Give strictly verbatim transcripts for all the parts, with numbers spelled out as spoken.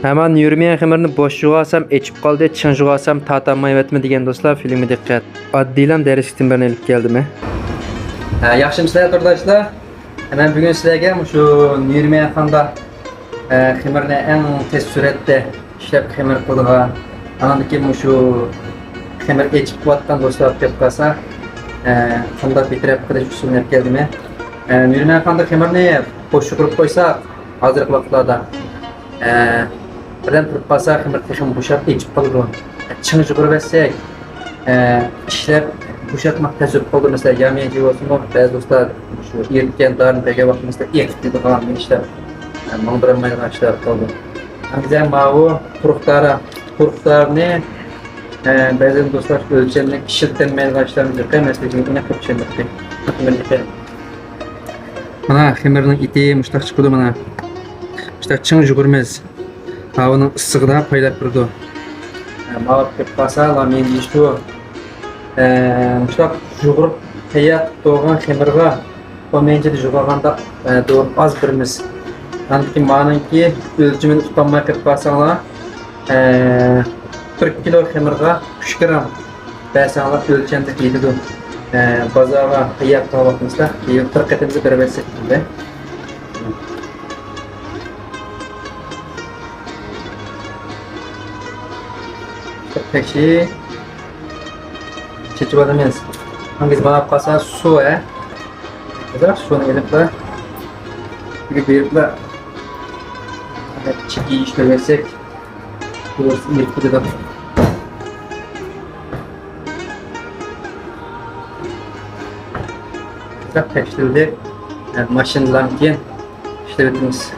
ھەمان يۈرمىيەن خېمىرنى بوش جۇغارسام ئېچىپ قالدى، چىڭ جۇغارسام تارتالمايۋەتمەن دېگەن دوستلار، فىلىمگە دىققەت. ئاددىيلا دەرسلىكتىن بىرنى ئېلىپ كەلدىم. ھە، ياخشىمۇسىلەر تورداشلار؟ مەن بۈگۈن سىلەرگە مۇشۇ نۈرمەيخاندا، ئە، خېمىرنى ئەڭ تېز سۈرئەتتە ئىشلەپ خېمىر قىلىدىغان، ئاندىن كېيىن مۇشۇ خېمىر ئېچىپ قىلىۋاتقان دوستلار كۆپ قالسا، ئە، قانداق بىتەرەپ قىلىش ئۇسۇلىنى ئېلىپ كەلدىم. ئە، نۈرمەيخاندا خېمىرنى بوش يۇغۇرۇپ قويساق، ھازىرقى ۋاقىتلاردا ئە، بىردەم تۇرۇپ قالسا، خېمىر تېخىمۇ بوشاپ ئېچىپ قالىدۇ. چىڭ يۇغۇرۇۋەتسەك، ئە، ئىشلەپ بوشاتماق تەس بولۇپ قالىدۇ. مەسىلەن، ياميەنجى بولسىمۇ، بەزى دوستلار شۇ ئېرىتكەن دارىنى بەرگەن ۋاقتىمىزدا ئېقىپ كېتىدىغان ئىشلار، ئە، ماڭدۇرالمايدىغان ئىشلار بولۇپ قالىدۇ. ئەمدى ماۋۇ قۇرۇق دارا، قۇرۇق دارىنى، ئە، بەزى دوستلار ئۆلچەملىك ئىشلىتەلمەيدىغان ئىشلارنى بىلىپ قېلىڭ، مەسىلەن، ئېنىق بىر چۈشەندۈردى. مانا خېمىرنىڭ ئېتى مۇشتاق چىقىدۇ، مانا. مۇشتاق چىڭ يۇغۇرىمىز. ھاۋىنىڭ ئىسسىقىدا پايلاپ تۇرىدۇ. ماۋۇ كۆپ قالسا، لامين دېيىشتۇ. ئە، مۇشتاق يۇغۇرۇپ تەييار قىلىپ تۇرغان خېمىرغا ئون مىنۇتچىدا يۇغۇرغاندا، ئە، دورا ئاز بېرىمىز. ئاندىن كېيىن مانىڭكى ئۆلچىمىنى ئۇقالماي قېلىپ قالساڭلار، ئە، بىر كىلو خېمىرغا ئۈچ گرام بەرسەڭلار ئۆلچەملىك يېتىدۇ. ئە، بازارغا تەييار قىلىۋاتمىسىلەر، كېيىن بىر قېتىمدا بېرىۋەتسەك بولدى. تەكشى چېچىۋالىمىز. ھەممىگە ماڭاپ قالسا سۇ، ھە؟ ھازىر سۇنى ئېلىپلا، بىرگە بېرىپلا، چېكى ئىشلەۋەتسەك، بۇ ئېرىپ كېتىدۇ. تەكشۈردى. ماشىنىلارنى كېيىن ئىشلىۋېتىمىز.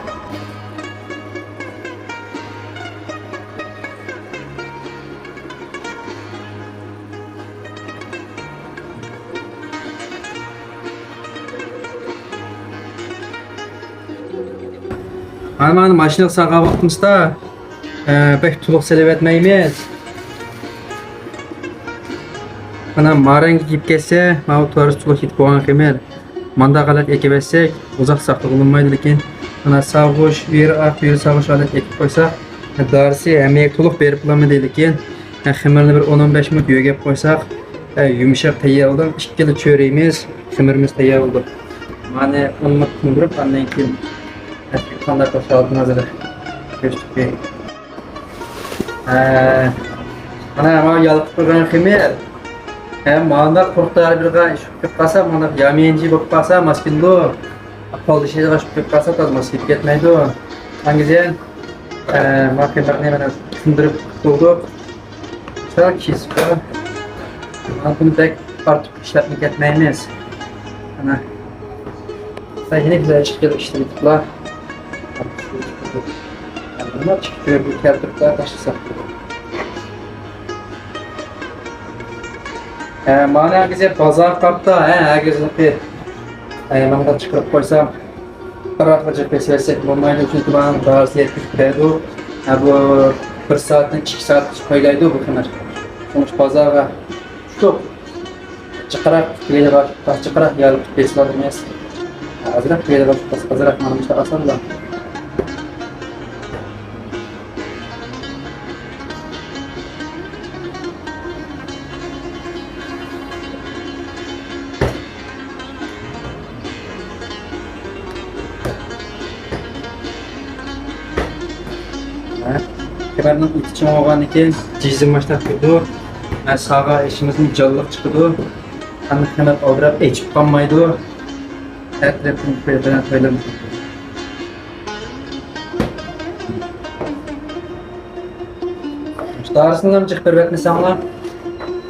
مانا، مانا ماشىنىغا سالغان ۋاقتىمىزدا، ئە، بەك تولۇق سېلىۋەتمەيمىز. مانا، مارەڭگە كېلىپ كەتسە، ماۋۇ تۇرۇس تولۇق يېتىپ بولغان خېمىر. مانداق ھالەت ئېكىۋەتسەك، ئۇزاق ساقلىغىلى بولمايدۇ، لېكىن مانا ساغۇش، بىرى ئاق، بىرى ساغۇش ھالەت ئېكىپ قويساق، دارىسى ھەممىگە تولۇق بېرىپ بولالمىدى، لېكىن خېمىرنى بىر ئون ئون بەش مىنۇت يۆگەپ قويساق، يۇمشاق تەييار بولدى. ئىككىلا چۆرىيىمىز، خېمىرىمىز تەييار بولدى. مانا ئون مىنۇت تىندۇرۇپ، ئاندىن كېيىن قانداق بولۇشى ھالىتىنى ھازىر كۆرسىتىپ بېرەي. ھە، مانا، مانا يالقۇپ تۇرغان خېمىر. ھە، مانداق قۇرۇق دارىلارغا ئىش بولۇپ قالسا، مانداق ياميەنجى بولۇپ قالسا، ماس كېلىدۇ. پالدا شېلىغا ئىش بولۇپ قالسا، تازا ماس كېلىپ كەتمەيدۇ. ئاڭگىزەن، ھە، ما خېمىرنى مانا تىندۇرۇپ بولدۇق. سەل كېسىپ، مانا بۇنى بەك ئارتۇق ئىشلەپمۇ كەتمەيمىز. مانا. يەنە بىر ئىككى كىلو ئىشلىتىپلا. بۇنى ئىككى كىلو كەلتۈرۈپلا تاشلىساق بولىدۇ. ھە، مانا ھەرگىز بازار قاپتا، ھە، ھەرگىز، ھە، مانا چىقىرىپ قويسام، بىراقلا جىق بېسىۋەتسەك بولمايدۇ، چۈنكى مانا دارىسى يەتكۈزۈپ بەردۇ. ھە، بۇ بىر سائەتتىن ئىككى سائەتكىچە قويلايدۇ بۇ خېمىر. شۇڭا بازارغا چۈشتۇق. جىقراق، جىقراق يالقۇپ بېسىۋالىمىز. ئازراق بېرىۋالسا، ئازراق مانا مۇشۇنداق ئاسانلا. خېمىرنىڭ ئېتى چوڭ بولغاندىن كېيىن جىزىم باشلاپ كېتىدۇ. ساغا ئېشىمىزدىن جانلىق چىقىدۇ. ھەم خېمىر ئالدىراپ ئېچىپ قالمايدۇ. ھەر تەرەپتىن بىر-بىرىنى تويلىمايدۇ. دارىسىنى جىق بېرىۋەتمىسەڭلار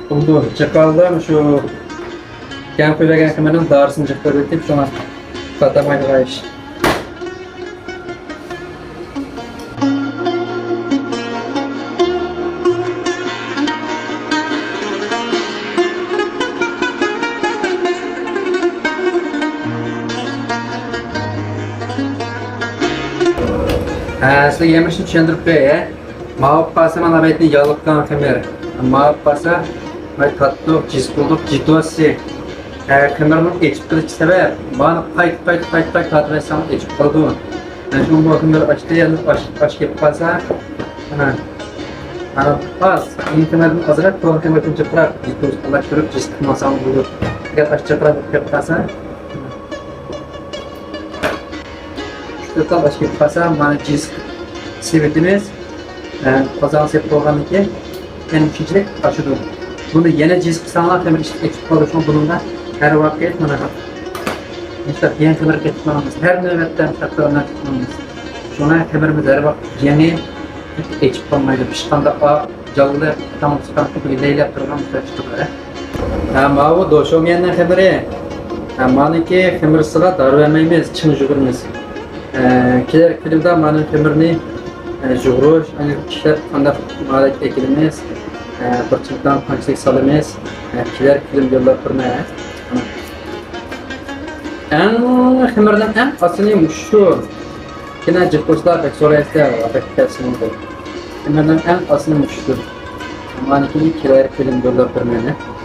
بولىدۇ. جىق ھالدا شۇ كەڭ قويۇۋەرگەن خېمىرنىڭ دارىسىنى جىق بېرىۋېتىپ، شۇڭا تاتامايدىغان ئىش. ھە، سىلەرگە يەنە بىر ئىشنى چۈشەندۈرۈپ قوياي، ھە. ماۋۇ قالسا مانا بۇ يالقان خېمىر. ماۋۇ قالسا مانا تاتلىق، جىسپۇللۇق، جىتوسى. ھە، خېمىرنىڭ ئېچىپ قېلىشى سەۋەب، مانا قايتا، قايتا، قايتا، قايتا تارتىۋەتسەڭ ئېچىپ قالىدۇ. شۇڭا بۇ خېمىر ئاشتى، يەنە ئاش، ئاش كېلىپ قالسا، مانا، مانا ئاز، يېڭى خېمىردىن ئازراق، كونا خېمىردىن جىقراق، يېتىشلەشتۈرۈپ، جىق قىلماساڭ بولىدۇ. ئەگەر ئاش جىقراق بولۇپ كېلىپ قالسا، ئۈچ تال ئاش كېلىپ قالسا، مانا جىز سېۋىتىمىز، ئە، قازانغا سېلىپ بولغاندىن كېيىن، يەنە شۇنچىلىك ئاشىدۇ. بۇنى يەنە جىز قىلساڭلار، خېمىر ئىچىدە ئېچىپ قالىدۇ. شۇڭا بۇنىڭغا ھەر ۋاقىت مانا مۇشۇنداق يېڭى خېمىر قېتىپ ماڭىمىز. ھەر نۆۋەتتە مۇشۇنداق قېتىپ ماڭىمىز. شۇڭا خېمىرىمىز ھەر ۋاقىت يېڭى، ئېچىپ قالمايدۇ. پىشقاندا ئاق، جانلىق، تاڭ چىققان كۈنى لەيلەپ تۇرغان مۇشۇنداق چىقىدۇ. ھە، ماۋۇ دوشوميەننىڭ خېمىرى. ھە، مانىكى خېمىرسىغا دارى بەرمەيمىز، چىڭ يۇغۇرىمىز. ئە، كېلەر فىلىمدا مانا خېمىرنى، ئە، يۇغۇرۇش، ئاندىن ئىشلەپ قانداق مالەك ئەكىلىمىز، ئە، بىر چىمتان قانچىلىك سالىمىز، ئە، كېلەر فىلىم يوللاپ بېرىمەن. ئەڭ خېمىرنىڭ ئەڭ ئاسىنى مۇشۇ. كېيىن جىق بولسىلا بەك سورايسىلەر، بەك كەلسىڭىز. خېمىرنىڭ ئەڭ ئاسىنى مۇشۇ. مانىكىنى كېلەر فىلىم يوللاپ بېرىمەن.